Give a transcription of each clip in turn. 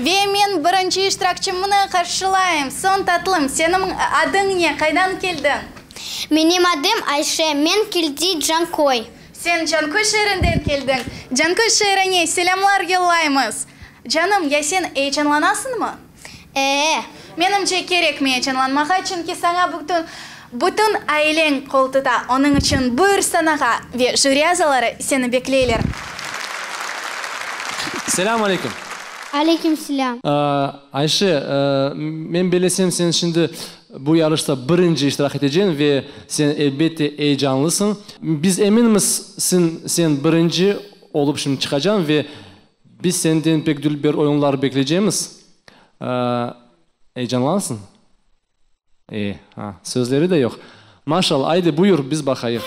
Ve men birinci iştirakçımnı qarşılayım. Soñ, tatlım, seniñ adıñ ne, qaydan keldiñ? Menim adım Ayşe, men keldi Canköy. Sen Canköy şeerinden keldiñ. Canköy şeerine selâmlar yollaymız. Canım, ya sen eyecanlanasıñmı? E-e. Menimce, kerekmey eyecanlanmağa, çünki saña bütün, bütün aileñ qol tuta. Onıñ içün buyur sanağa ve jüri azaları seni bekleyler. Selâm aleyküm. Aleyküm selâm. Ayşe, men belesem, sen şimdi bu yarışta birinci iştirak eteceñ ve sen, elbette, eyecanlısıñ. Biz eminmiz, sen birinci olıp şimdi çıqacañ ve Biz senden pek dülber oyunlar bekleycemiz. Eyecanlansıñ? E, ha, sözleri de yoq. Maşallah, aydı, buyur, biz baqayıq.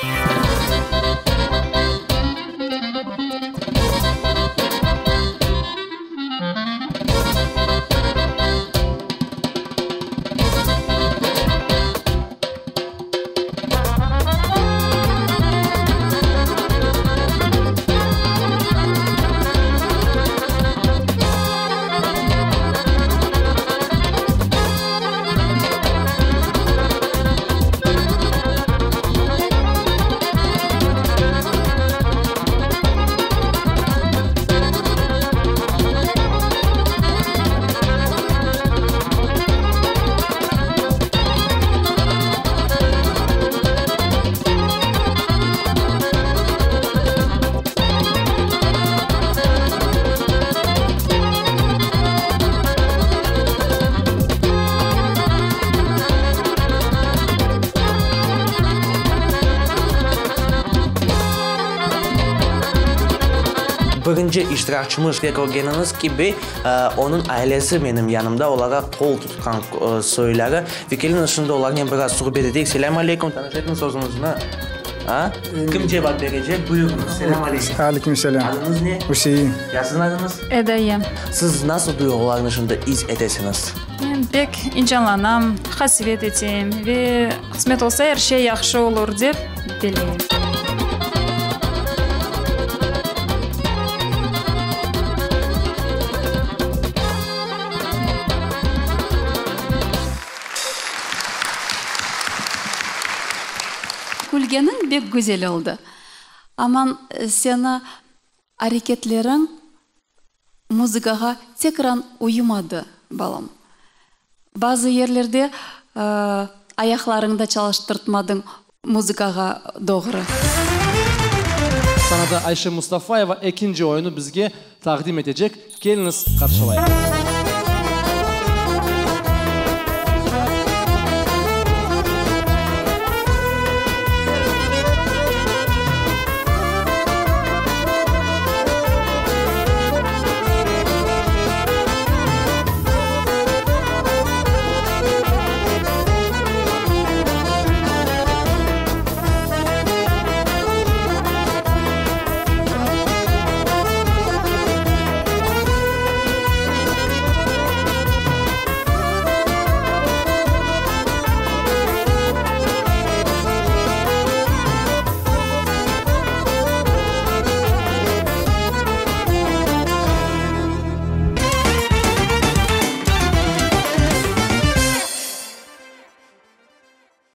Birinci iştirakçımız ve körgeniñiz kibi, onıñ ailesi menim yanımda, olarğa qol tutqan soyları. Ve keliñiz şimdi olarnen biraz suhbet eteyik. Selâm aleyküm, tanış etiñiz özüñizni. A? Kim cevap berecek? Buyurıñız. Selâm aleyküm. Aleyküm selâm. Adıñız ne? Üsein. Ya siziñ adıñız? Edayem. Siz nasıl duyğularnı şimdi is etesiñiz? Men pek incanlanam, qasevet etem ve qısmet olsa er şey yahşı olur dep beleyim. Külgeniñ bek güzel oldı. Aman seni areketleriñ muzıkağa tekran uyumadı, balam. Bazı yerlerde ayaqlarıñı da çalıştırtmadıñ muzıkağa doğru. Sanada Ayşe Mustafayeva ekinci oyunı bizge taqdim etecek. Keliñiz, qarşılayıq.